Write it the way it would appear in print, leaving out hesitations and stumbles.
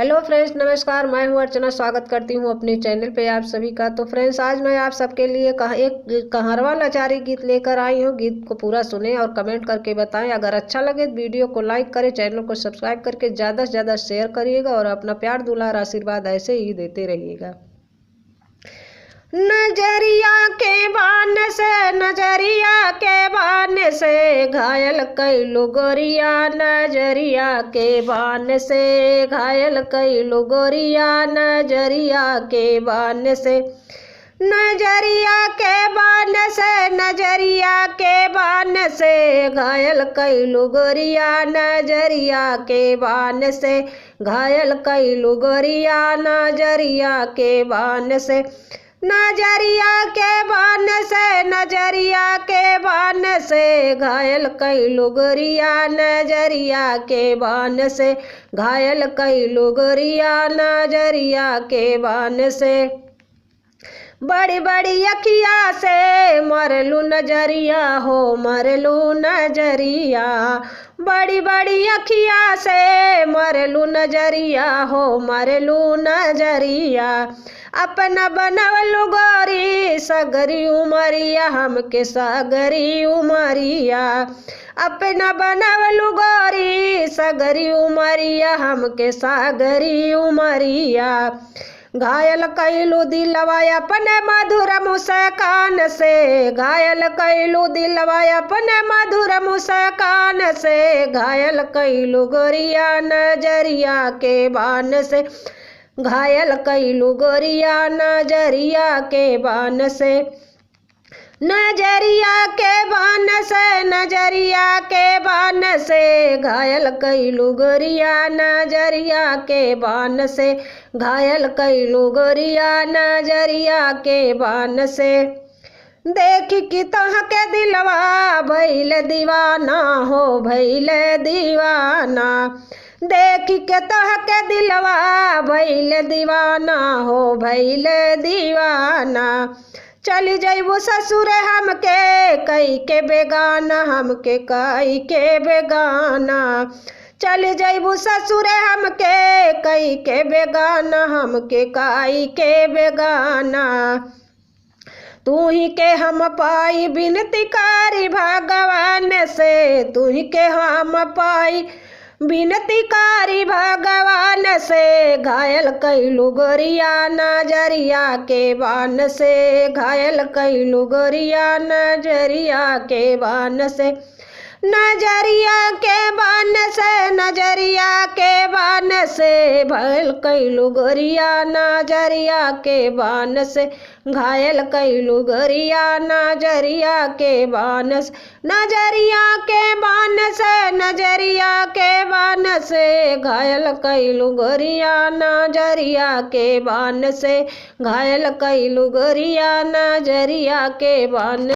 Hello friends, नमस्कार। मैं हूं अर्चना, स्वागत करती हूं अपने चैनल पे आप सभी का। तो फ्रेंड्स, आज मैं आप सबके लिए एक कहरवा लाचारी गीत लेकर आई हूं। गीत को पूरा सुने और कमेंट करके बताएं। अगर अच्छा लगे तो वीडियो को लाइक करें, चैनल को सब्सक्राइब करके ज़्यादा से ज़्यादा शेयर करिएगा और अपना प्यार दुलार आशीर्वाद ऐसे ही देते रहिएगा। नजरिया के बान से, नजरिया के बान से घायल कैलू गोरिया, नजरिया के बान से घायल कैलू गोरिया, नजरिया के बान से, नजरिया के बान से, नजरिया के बान से घायल कैलू गोरिया, नजरिया के बान से घायल कैलू गोरिया, नजरिया के बान से, नजरिया के बान से, नजरिया के बान से घायल कैलू गोरिया, नजरिया के बान से घायल कैलू गोरिया, नजरिया के बान से। बड़ी बड़ी अखिया से मरलू नजरिया हो, मरलू नजरिया, बड़ी बड़ी अखिया से मरलू नजरिया हो, मरलू नजरिया। अपना बनवलू गोरी सगरी उमरिया, हमके सगरी उमरिया, अपना बनवलू गोरी सगरी उमरिया, हमके सागरी उमरिया। घायल कैलू दिलवा अपने मधुर मुस्कान से, घायल कैलू दिलवा अपने मधुर मुस्कान से घायल कैलू गोरिया, नजरिया के बान से घायल कैलू गोरिया, नजरिया के बान से, नजरिया के बान से, नजरिया के बान से घायल कैलू गोरिया, नजरिया के बान से घायल कैलू गोरिया, नजरिया के बान से। देख की तोह के दिलवा भइल दीवाना हो, भइल दीवाना, देख के तोह के दिलवा भइल दीवाना हो, भइल दीवाना। चली जइबू ससुर हमके कई के बेगाना, हमके कई के बेगाना, चली जइबू ससुर हमके कई के बेगाना, हमके कई के बेगाना। तू ही के हम पाई बिनती कारी भगवान से, तू ही के हम पाई बिनती कारी भगवान से घायल कैलू गोरिया, नजरिया के बान से घायल कैलू गोरिया, नजरिया के बान से, नजरिया के बान से, नजरिया के बान से घायल कैलू गोरिया, नजरिया के बान से घायल कैलू गोरिया, नजरिया के बान से, नजरिया के बान से, नजरिया के बान से घायल कैलू गोरिया, नजरिया के बान से घायल कैलू गोरिया, नजरिया के बान।